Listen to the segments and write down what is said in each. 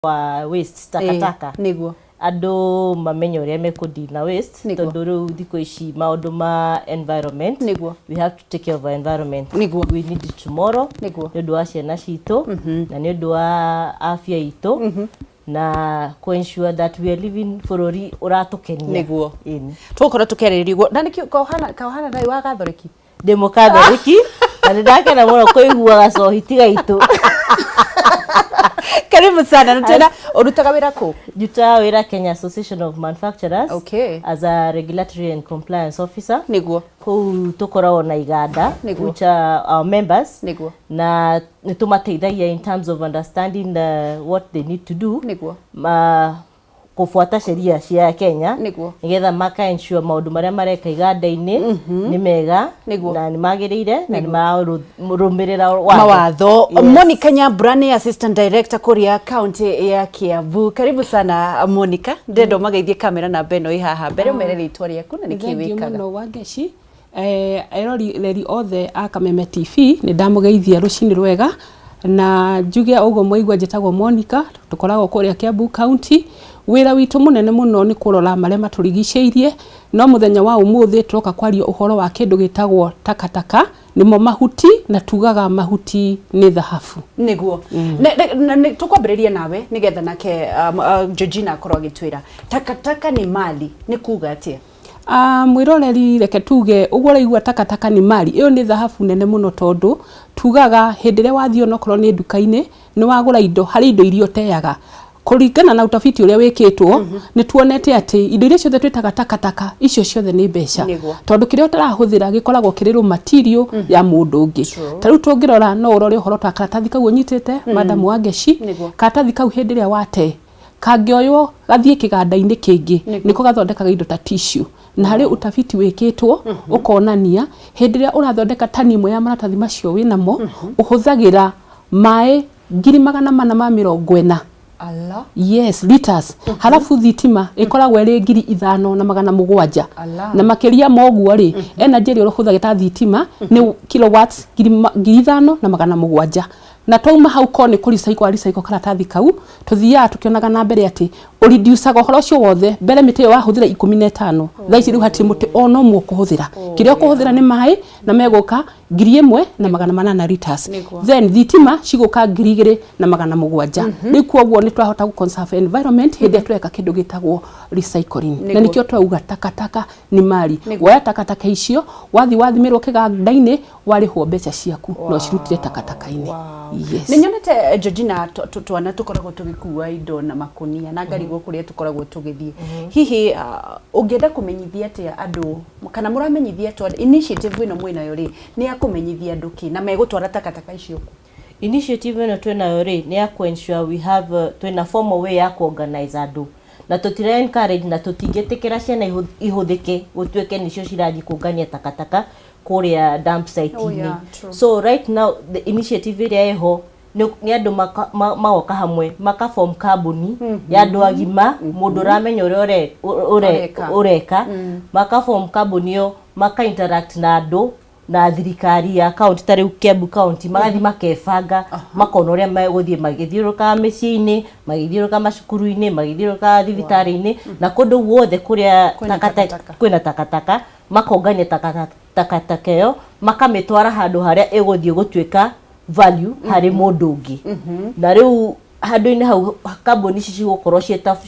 Wa waste, takataka. Andũ mamenye ũrĩa mekũdeal na waste. Tondũ rĩu thikũ ici maũndũ ma environment, we have to take care of our environment. We need it tomorrow. Nĩ ũndũ wa ciana citũ na nĩ ũndũ wa afya itũ na ku ensure that we are living bũrũri ũratũkenia. Ĩni. Tũgũkorwo tũkĩarĩrĩria ũguo na nĩkĩo kauhana naĩ wa Gathoreki. Ndĩ mũkathoriki na nĩ ndakena mũno kũigua gacohi ti gaitũ. Karibu sana. Na tena ũrutaga wĩra kũ? Ndutaga wĩra Kenya Association of Manufacturers as a regulatory and compliance officer. Kũu tũkoragwo na iganda which are our members na nĩ tũmateithagia in terms of understanding what they need to do ma kũbuata sheria cia Kenya nĩgetha maka ensure maũndũ marĩa mareka iganda-inĩ nĩ mega na nĩ magĩrĩire na nĩ mararũmĩrĩra watho. Mawatho. Yes. Monica Nyambura nĩ assistant director kũrĩa county ya Kiambu. Karibu sana, Monica. Ndĩrenda ũmageithie kamera namba ĩno ĩ haha mbere, ũmere rĩtwa rĩaku na nĩkĩ Thengiũ wĩkaga. Mũno Wangeci. Eroreri othe a Kameme TV, nĩ ndamũgeithia rũcinĩ rwega na njuge ũguo mwaigua njĩtagwo Monica. Tũkoragwo kũrĩa Kiambu County. Wĩra witũ mũnene mũno nĩ kũrora marĩa matũrigicĩirie, no mũthenya wa ũmũthĩ tũroka kwaria ũhoro wa kĩndũ gĩtagwo takataka, nĩmo mahuti, na tugaga mahuti nĩ thahabu. Nĩguo. Tũkwambĩrĩria nawe nĩgetha nake Georgina akorwo agĩtwĩra takataka nĩ mali nĩ kuga atĩa. Ah, mwĩroreri, reke tuge ũguo ũraigua takataka nĩ mali, ĩyo nĩ thahabu nene mũno, tondũ tugaga hĩndĩ ĩrĩa wathiĩ onokorwo nĩ nduka-inĩ nĩ wagũra indo, harĩ indo iria ũteaga. Kũringana na utafiti ũrĩa wĩkĩtwo, nĩ tuonete atĩ indo iria ciothe twĩtaga takataka, icio ciothe nĩ mbeca, tondũ kĩrĩa ũtarahũthĩra gĩkoragwo kĩrĩ raw material ya mũndũ ũngĩ. Ta rĩu tũngĩrora, no ũrore ũhoro ta karatathi kau ũnyitĩte, madam Wangeci. Karatathi kau hĩndĩ ĩrĩa wate kangĩoywo gathiĩ kĩganda-inĩ kĩngĩ, nĩko gathondekaga indo ta tissue. Na harĩ utafiti wĩkĩtwo ũkonania hĩndĩ ĩrĩa ũrathondeka tani ĩmwe ya maratathi macio wĩnamo, ũhũthagĩra maĩ 440,000. Allah. Yes, liters. Halafu thitima ĩkoragwo ĩrĩ 5700. Allah. Na makĩria ma ũguo rĩ, energy ĩrĩa ũhũthagĩra ta thitima nĩ kilowatts 5700. Na twauma hau, ko nĩ kũ recycle wa recycle karatathi kau, tũthiaga tũkĩonaga na mbere atĩ ũreducaga ũhoro ũcio wothe. Mbere mĩtĩ ĩyo wahũthĩra 15, thaa ici rĩu hatirĩ mũtĩ ona ũmwe ũkũhũthĩra. Kĩrĩa ũkũhũthĩra nĩ maĩ, na megũka 1800 liters. Then thitima cigũka 2700. Rĩu koguo nĩ twahota gũ conserve environment hĩndĩ ĩrĩa tũreka kĩndũ gĩtagwo recycling. Na nĩkĩo twauga takataka nĩ mali. Woya takataka icio, wathiĩ wathimĩrwo kĩganda-inĩ, warĩhwo mbeca ciaku na ũcirutire takataka-inĩ. Yes. Nĩ nyonete Georgina, twana tũkoragwo tũgĩkua indo na makunia na ngarigwo kũrĩa tũkoragwo tũgĩthiĩ. Hihi ũngĩenda kũmenyithia atĩa andũ, kana mũramenyithia atĩa? Initiative ĩno mwĩnayo rĩ, nĩ ya kũmenyithia andũ kĩ, na megũtwara takataka icio kũ? Initiative ĩno twĩnayo rĩ, nĩ ya ku ensure we have twĩna formal way ya ku organize andũ, na tũtira encourage na tũtingĩtĩkĩra ciana ihũthĩke gũtuĩke nĩcio cirathiĩ kũngania takataka kũrĩa dump site-inĩ. Oh, yeah, true. So right now the initiative ĩrĩa ĩho nĩ andũ magoka hamwe, maka form kambuni ya andũ agima, mũndũ ũramenya ũrĩa Ũreka. ũreka. Maka form kambuni ĩyo, maka interact na andũ na thirikari ya county, ta rĩu Kiambu County, magathiĩ makebanga, makona ũrĩa megũthiĩ magĩthiũrũrũkaga mĩciĩ-inĩ, magĩthiũrũrũka macukuru-inĩ, magĩthiũrũrũkaga thibitarĩ-inĩ na kũndũ guothe kũrĩa Kwĩna takataka. Kwĩna takataka, makongania takataka ĩyo, makamĩtwara handũ harĩa ĩgũthiĩ gũtuĩka value harĩ mũndũ ũngĩ. Na rĩu handũ-inĩ hau kambuni ici cigũkorwo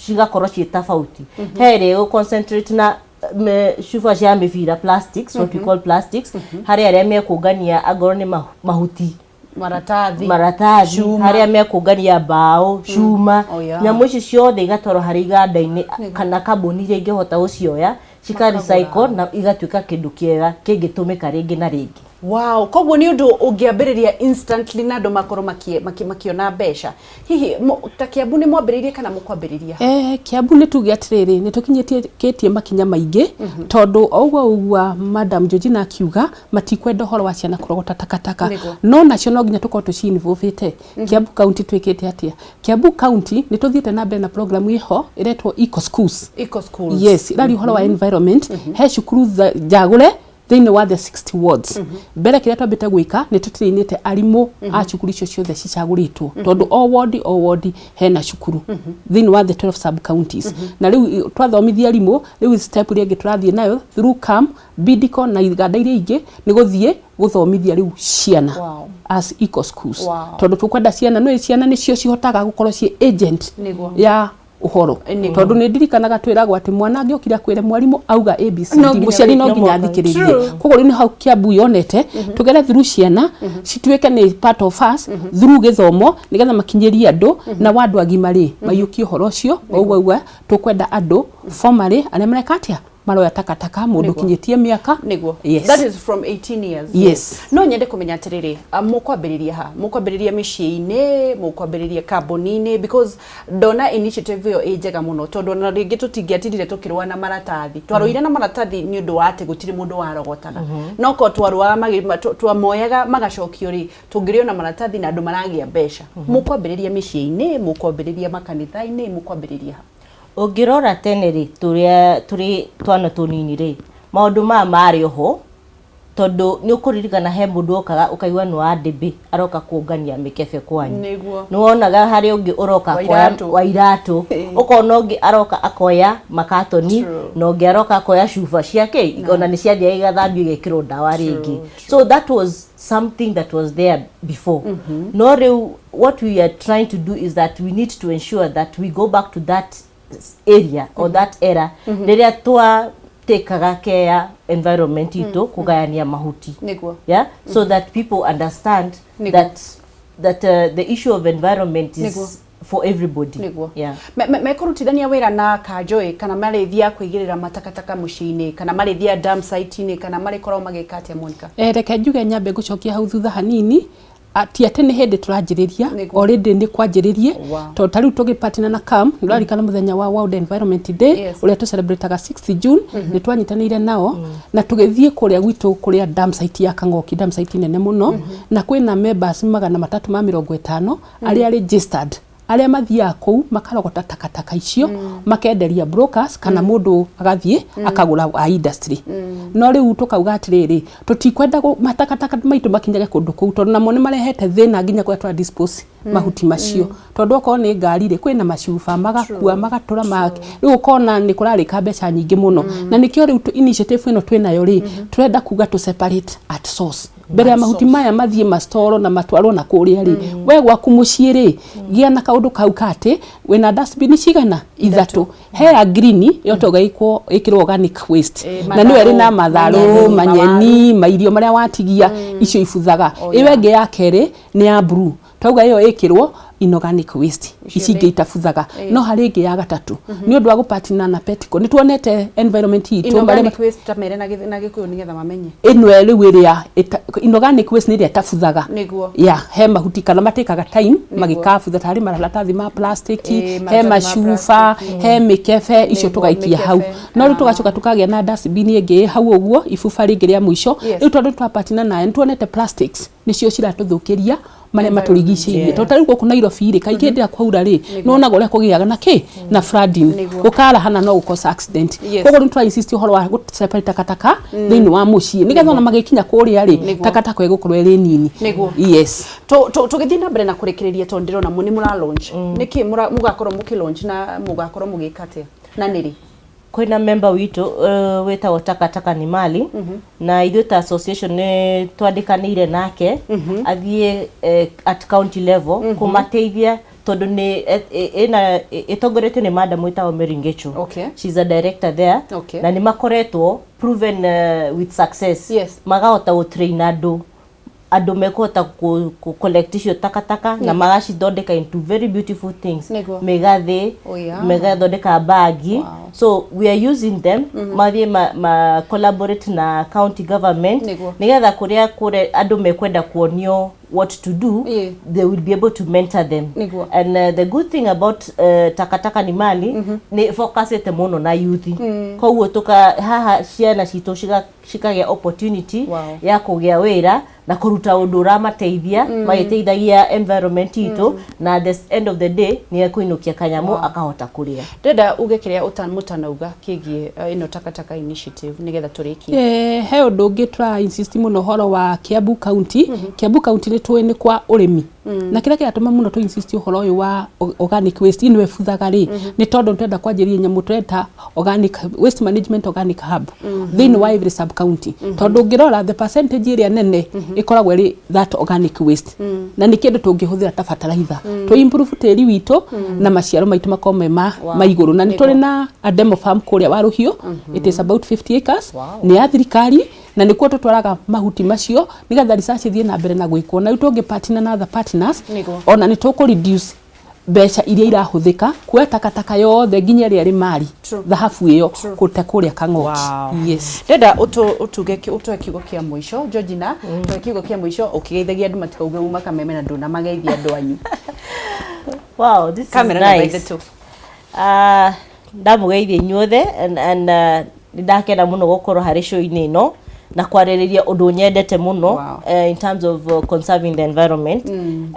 cigakorwo ciĩ tofauti. He ĩrĩa ĩgũ concentrate na cuba cia mĩbira, plastics, what we call plastics. Harĩ arĩa mekũngania angorwo nĩ mahuti, maratathi, maratathi, cuma. Harĩa mekũngania mbaũ, cuma. Nyamũ ici ciothe igatwarwo harĩ iganda-inĩ kana kambuni iria ingĩhota gũcioya, cika recycle na igatuĩka kĩndũ kĩega kĩngĩtũmĩka rĩngĩ na rĩngĩ. Wow, koguo nĩ ũndũ ũngĩambĩrĩria instantly na andũ makorwo makĩona mbeca. Hihi ta Kiambu nĩ mwambĩrĩirie kana mũkwambĩrĩria? Kiambu nĩ tuge atĩrĩrĩ, nĩ tũkinyĩtie makinya maingĩ, tondũ o ũguo ũgua Madam Georgina akiuga matikwenda ũhoro wa ciana kũrogota takataka. No nacio no nginya tũkorwo tũci-involvĩte. Kiambu County twĩkĩte atĩa? Kiambu County nĩ tũthiĩte na mbere na program ĩho ĩretwo Eco Schools. Eco schools. Yes, ĩraria ũhoro wa environment. He cukuru njagũre Thĩinĩ wa the 60 wards, mbere kĩrĩa twambĩte gwĩka nĩ tũtrainĩte arimũ a cukuru icio ciothe cicagũrĩtwo, tondũ o ward, o ward hena cukuru thĩinĩ wa the 12 sub counties. Na rĩu twathomithia arimũ, rĩu step ĩrĩa ĩngĩ tũrathiĩ nayo through CAM, Bidco na iganda iria ingĩ nĩ gũthiĩ gũthomithia rĩu ciana as eco schools, tondũ tũkwenda ciana, nĩ ciana nĩcio cihotaga gũkorwo ciĩ agent ya ũhoro. Tondũ nĩ ndirikanaga twĩragwo atĩ mwana angĩokire akwĩre mwarimũ auga ABCD, No nginya mũciari no wĩke. nginya athikĩrĩrie. Koguo rĩu nĩ hau Kiambu yonete tũgere through ciana cituĩke nĩ part of us through gĩthomo, nĩgetha makinyĩrie andũ na wa andũ agima rĩ maiyũkie ũhoro ũcio. Ũguo uga tũkwenda andũ formally arĩa mareka atĩa, maroya takataka mũndũ kinyĩtie mĩaka. Niguo. Yes. That is from 18 years. Yes. No nyende kũmenya atĩrĩrĩ, mũkwambĩrĩria ha? Mũkwambĩrĩria mĩciĩ-inĩ, mũkwambĩrĩria kambuni-inĩ? Because ndona initiative ĩyo ĩ njega mũno, tondũ ona rĩngĩ tũtingĩatirire tũkĩrũa na maratathi. Twarũire na maratathi nĩ ũndũ wa atĩ gũtirĩ mũndũ warogotaga, no ko twarũaga twamoyaga magacokio rĩ, tũngĩrĩ ona maratathi na andũ maragĩa mbeca. Mũkwambĩrĩria mĩciĩ-inĩ, mũkwambĩrĩria makanitha-inĩ, mũkwambĩrĩria ha? Ũngĩrora tene rĩ, tũrĩa tũrĩ twana tũnini rĩ, maũndũ maya marĩ oho, tondũ nĩ ũkũririkana he mũndũ okaga ũkaigua nĩ wa ndĩmbĩ aroka kũngania mĩkebe kwanyu. Nĩ wonaga harĩ ũngĩ ũroka Wa akoya iratũ. Wa iratũ, ũkona ũngĩ aroka akoya makatoni, na ũngĩ aroka akoya cuba ciake, ona nĩ ciathiaga igathambio igekĩrwo ndawa rĩngĩ. So that was something that was there before. No rĩu what we are trying to do is that we need to ensure that we go back to that area or that era rĩrĩa twatĩkaga care environment itũ, kũgayania mahuti, yeah, so that people understand that the issue of environment is for everybody. Yeah. Mekũrutithania wĩra na kanjũ kana marĩthiaga kwĩigĩrĩra matakataka mũciĩ-inĩ, kana marĩthiaga dump site-inĩ, kana marĩkoragwo magĩka atĩa, Monica? Reke njuge, nyambe ngũcokia hau thutha hanini. Ti atĩ nĩ hĩndĩ tũranjĩrĩria. Already nĩ kwanjĩrĩrie, tondũ ta rĩu tũgĩpatina na CAM, nĩ ũrarikana mũthenya wa World Environment Day ũrĩa tũcelebrataga 6 June, nĩ twanyitanĩire nao na tũgĩthiĩ kũrĩa gwitũ, kũrĩa dump site ya Kang'oki, dump site nene mũno, na kwĩna members 350 arĩa registered, arĩa mathiaga kũu makarogota takataka icio, makenderia brokers kana mũndũ agathiĩ akagũra wa industry. No rĩu tũkauga atĩrĩrĩ, tũtikwenda matakataka maitũ makinyage kũndũ kũu, tondũ namo nĩ marehete thĩna nginya kũrĩa tũra dispose mahuti macio, tondũ okorwo nĩ ngari rĩ, kwĩna macuba magakua magatũra ma rĩu ũkona nĩ kũrarĩka mbeca nyingĩ mũno. Na nĩkĩo rĩu initiative ĩno twĩnayo rĩ, tũrenda kuga tũ separate at source mbere ya mahuti maya mathiĩ mastoro na matwarwo na kũrĩa rĩ. We gwaku mũciĩ rĩ, gĩa na kaũndũ kau ka atĩ wĩna dustbin cigana? Ithatũ. He ya green, ĩyo togaikwo ĩkĩrwo organic waste, na nĩyo ĩrĩ na matharũ, manyeni, manyeni, mairio marĩa watigia, icio ibuthaga. Oh, ĩyo ĩngĩ ya kerĩ nĩ ya blue, twauga ĩyo ĩkĩrwo inorganic waste, ici ingĩ itabuthaga. No harĩ ĩngĩ ya gatatũ, nĩ ũndũ wa gũpatina na Petco, nĩ tuonete environment itũ marĩa Inorganic waste ta mere na Gĩkũyũ nĩgetha mamenye. Ĩno rĩu ĩrĩa inorganic waste nĩ ĩrĩa ĩtabuthaga. Ya he mahuti kana matĩkaga time magĩkabutha, tarĩ maratathi ma plastic, he maratathi ma macuba, he mĩkebe, icio tũgaikia hau. Mĩkebe. No rĩu tũgacoka tũkagĩa na dustbin ĩngĩ ĩ hau ũguo, ibuba rĩngĩ rĩa mũico. Rĩu tondũ twapatina nayo, nĩ tuonete plastics nĩcio ciratũthũkĩria marĩa matũrigicĩirie, tondũ ta rĩu gũkũ Nairobi rĩ, kaingĩ hĩndĩ ĩrĩa kwaura rĩ, nĩwonaga ũrĩa kũgĩaga na kĩ na flooding, gũkarahana no gũcause accident. Koguo rĩu tũra insist ũhoro wa gũ separate takataka thĩinĩ wa mũciĩ, nĩgetha ona magĩkinya kũrĩa rĩ, takataka ĩgũkorwo ĩrĩ nini. Yes. Tũgĩthiĩ na mbere na kũrĩkĩrĩria, tondũ ndĩrona nĩ mũra launch, nĩkĩ mũgakorwo mũkĩ launch na mũgakorwo mũgĩka atĩa na nĩrĩ? Kwĩna member witũ wĩtagwo Takataka ni Mali, na ithuĩ ta association nĩ twandĩkanĩire nake athiĩ at county level kũmateithia, tondũ nĩ ĩna ĩtongoretio nĩ madam wĩtagwo Mary Ngechu. She's a director there. Na nĩ makoretwo proven with success, makahota gũtrain andũ, andũ mekũhota kũ collect icio takataka na magacithondeka into very beautiful things, mĩgathĩ, magathondeka bagi. So we are using them mathiĩ ma collaborate na county government, nĩgetha kũrĩa kũrĩa andũ mekwenda kuonio what to do, they will be able to mentor them. Nĩguo. And the good thing about Takataka ni Mali, nĩ focusĩte mũno na youth. Koguo tuka haha ciana citũ cikagĩa opportunity ya kũgĩa wĩra na kũruta ũndũ ũramateithia, magĩteithagia environment itũ, na at the end of the day nĩ ekũinũkia kanyamũ akahota kũrĩa. Ndĩrenda uge kĩrĩa mũtanauga kĩgiĩ ĩno Takataka initiative nĩgetha tũrĩkie. He ũndũ ũngĩ tũra insist mũno ũhoro wa Kiambu County. Kiambu County nĩ tũĩ nĩ kwa ũrĩmi, na kĩrĩa kĩratũma mũno tũ insist ũhoro ũyũ wa organic waste ĩno ĩbuthaga rĩ, nĩ tondũ tũrenda kwanjĩrĩria nyamũ tũreta organic waste management, organic hub thĩinĩ wa every sub county, tondũ ũngĩrora the percentage ĩrĩa nene ĩkoragwo ĩrĩ that organic waste, na nĩ kĩndũ tũngĩhũthĩra ta fertilizer tũ improve tĩri witũ na maciaro maitũ makorwo me ma igũrũ. Na nĩ tũrĩ na a demo farm kũrĩa Waruhiũ, it is about 50 acres, nĩ ya thirikari, na nĩkuo tũtwaraga mahuti macio nĩgetha research ĩthiĩ na mbere na gwĩkwo. Na rĩu tũngĩ partner na other partners, ona nĩ tũkũ reduce mbeca iria irahũthĩka kuoya takataka yothe nginya ĩrĩa ĩrĩ mari, thahabu ĩyo, kũte kũrĩa Kang'oki. Yes. Ndĩrenda ũtuge ũtũhe kiugo kĩa mũico. Georgina, tũhe kiugo kĩa mũico ũkĩgeithagia andũ matikauge uma Kameme na ndũnamageithia andũ anyu. Wow, this Kamera is namba nice. 3. Ndamũgeithia inyuothe and nĩ ndakena mũno gũkorwo harĩ show-inĩ ĩno na kwarĩrĩria ũndũ nyendete mũno in terms of conserving the environment.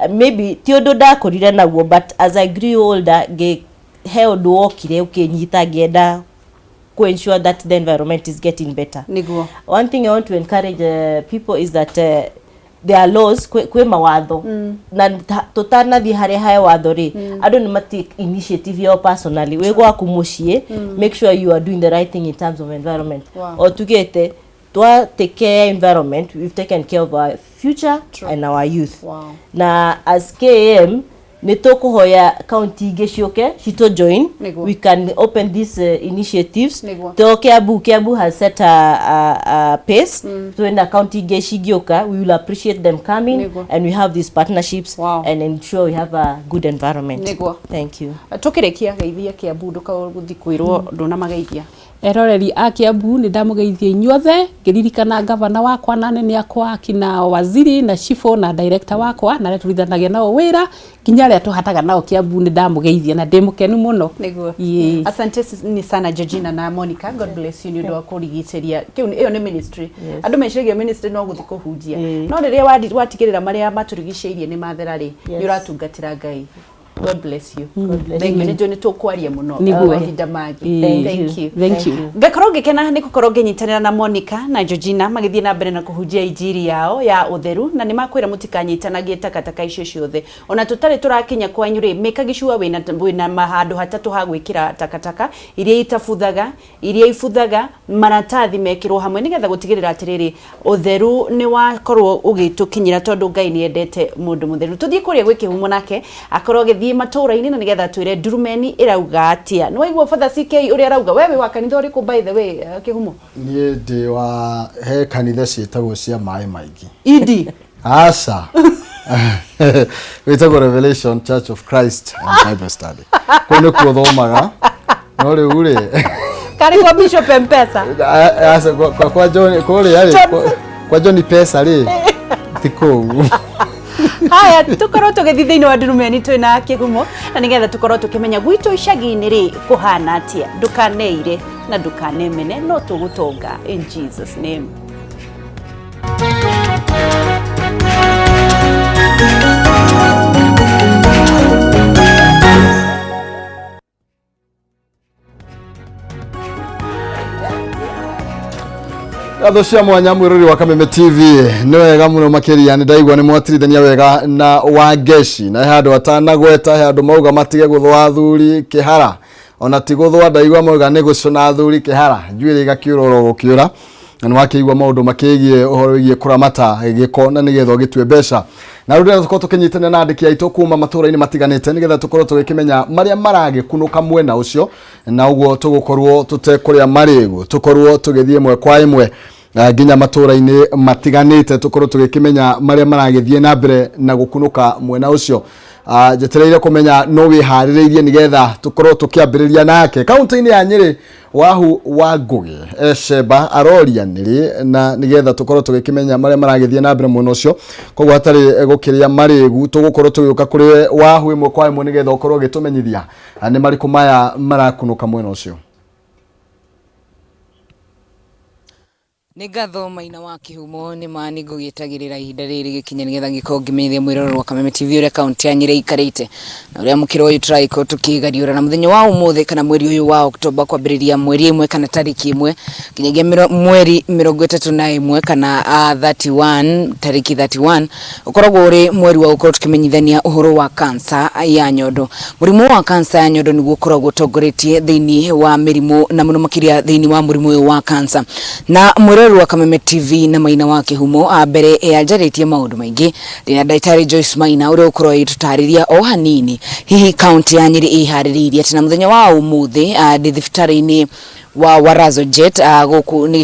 Maybe ti ũndũ ndakũrire naguo, but as I grew older ngĩ he ũndũ wokire ũkĩnyita, ngĩenda ku ensure that the environment is getting better. One thing I want to encourage people is that there are laws, kwĩ mawatho, na tũtanathiĩ harĩa hae watho rĩ, andũ nĩ matake initiative yao personally. Wĩ gwaku mũciĩ, make sure you are doing the right thing in terms of environment. O tugĩte twa take care environment, we've taken care of our future and our youth. Na as KAM nĩ tũkũhoya county ingĩ ciũke citũ join. We can open these initiatives. To Kiambu has set a pace. Twina county ingĩ cingĩũka, we will appreciate them coming and we have these partnerships and ensure we have a good environment. Thank you. Tũkĩrĩkia, geithia Kiambu, ndũkagũthiĩ kwĩrwo ndũnamageithia. Eroreri a Kiambu, nĩ ndamũgeithia inyuothe, ngĩririkana gavana wakwa na anene akwa, akina waziri na chifu na director wakwa na arĩa tũrutithanagia nao wĩra, nginya arĩa tũhataga nao Kiambu, nĩ ndamũgeithia na ndĩ mũkenu mũno. Ĩĩ. Asante ni sana, Georgina na Monica. God bless you nĩ ũndũ wa kũrigicĩria kĩu. Ĩyo nĩ ministry. Andũ meciragia ministry no gũthiĩ kũhunjia, no rĩrĩa watigĩrĩra marĩa matũrigicĩirie nĩ mathera rĩ, nĩ ũratungatĩra Ngai. God bless you. God bless. Thank you. Nĩ njũĩ nĩ tũkwaria mũno mahinda mangĩ. Thank Thank you. Thank you. Ngakorwo ngĩkena nĩ gũkorwo ngĩnyitanĩra na Monica na Georgina magĩthiĩ na mbere na kũhunjia injiri yao ya ũtheru, na nĩ makwĩra mũtikanyitanagie takataka icio ciothe. Ona tũtarĩ tũrakinya kwanyu rĩ, make sure wĩna handũ hatatũ ha gwĩkĩra takataka iria itabuthaga, iria ibuthaga, maratathi mekĩrwo hamwe, nĩgetha gũtigĩrĩra atĩrĩrĩ, ũtheru nĩ wakorwo ũgĩtũkinyĩra, tondũ Ngai nĩ endete mũndũ mũtheru. Tũthiĩ kũrĩa gwĩ Kĩhumo, nake akorwo agĩthiĩ matũũra-inĩ na nĩgetha twĩre ndurumeni ĩrauga atĩa. Nĩ waigua Father CK ũrĩa arauga? We wĩ wa kanitha ũrĩkũ, by the way, Kĩhumo? Niĩ ndĩ wa he kanitha ciĩtagwo cia maĩ maingĩ. Idi? Aca, wĩtagwo Revelation Church of Christ and Bible Study. Kũu nĩkuo thomaga, no rĩu rĩ, Karĩ kwa Bishop Mpesa? Aca, kwa John kũrĩa rĩ, kwa John Pesa rĩ, ti kũu. Haya, tukorwo tũgĩthiĩ thĩinĩ wa ndurumeni twĩna Kĩhumo na nĩgetha tũkorwo tũkĩmenya gwitũ icagi-inĩ rĩ kũhana atĩa. Ndũkaneire na ndũkanemene, no tũgũtonga in Jesus name. Ngatho cia mwanya, mwĩrori wa Kameme TV. Nĩ wega mũno makĩria, nĩ ndaigua nĩ mwatirithania wega na Wangeci, na he handũ atanagweta, he handũ mauga matige gũthũa athuri kĩhara. Ona ti gũthũa, ndaigua mauga nĩ gũcũna athuri kĩhara, njuĩrĩ ĩgakĩũra oro gũkĩũra. Na nĩ wakĩigua maũndũ makĩgiĩ ũhoro wĩgiĩ kũramata gĩko na nĩgetha ũgĩtue mbeca. Na rĩu ndĩrenda tũkorwo tũkĩnyitanĩra na andĩki aitũ kuma matũũra-inĩ matiganĩte nĩgetha tũkorwo tũgĩkĩmenya marĩa maragĩkunũka mwena ũcio, na ũguo tũgũkorwo tũtekũrĩa marĩgu, tũkorwo tũgĩthiĩ ĩmwe kwa ĩmwe nginya matũũra-inĩ matiganĩte, tũkorwo tũgĩkĩmenya marĩa maragĩthiĩ na mbere na gũkunũka mwena ũcio. Njetereire kũmenya no wĩharĩrĩirie nĩgetha tũkorwo tũkĩambĩrĩria nake kaunti-inĩ ya Nyĩrĩ. Wahu wa Ngũgĩ Ecemba aroria nĩrĩ, na nĩgetha tũkorwo tũgĩkĩmenya marĩa maragĩthiĩ na mbere mwena ũcio. Koguo hatarĩ gũkĩrĩa marĩgu, tũgũkorwo tũgĩũka kũrĩ Wahu ĩmwe kwa ĩmwe nĩgetha ũkorwo ũgĩtũmenyithia nĩ marĩkũ maya marakunũka mwena ũcio. Nĩ ngatho Maina wa Kĩhumo. Nĩ ma nĩ ngũgĩtagĩrĩra ihinda rĩrĩ gĩkinye nĩgetha ngĩkorwo ngĩmenyithia mwĩrorero wa Kameme TV ũrĩa kaunti ya Nyĩrĩ ĩikarĩte na ũrĩa mũkĩro ũyũ tũragĩkorwo tũkĩgariũra. Na mũthenya wa ũmũthĩ kana mweri ũyũ wa Oktoba, kwambĩrĩria mweri 1 kana tarĩki 1 nginyagia mweri 31 kana 31, tarĩki 31, ũkoragwo ũrĩ mweri wa gũkorwo tũkĩmenyithania ũhoro wa kansa ya nyondo. Mũrimũ wa kansa ya nyondo nĩguo ũkoragwo ũtongoretie thĩinĩ wa mĩrimũ, na mũno makĩria thĩinĩ wa mũrimũ ũyũ wa kansa. Na mwĩroreri wa Kameme TV na Maina wa Kĩhumo, mbere ya njarĩtie maũndũ maingĩ, ndĩna ndagĩtarĩ Joyce Maina ũrĩa ũkorwo agĩtũtarĩria o hanini hihi kaunti ya Nyĩrĩ ĩharĩrĩirie atĩ. Na mũthenya wa ũmũthĩ ndĩ thibitarĩ-inĩ wa Warazo Jet gũkũ nĩ gĩcigo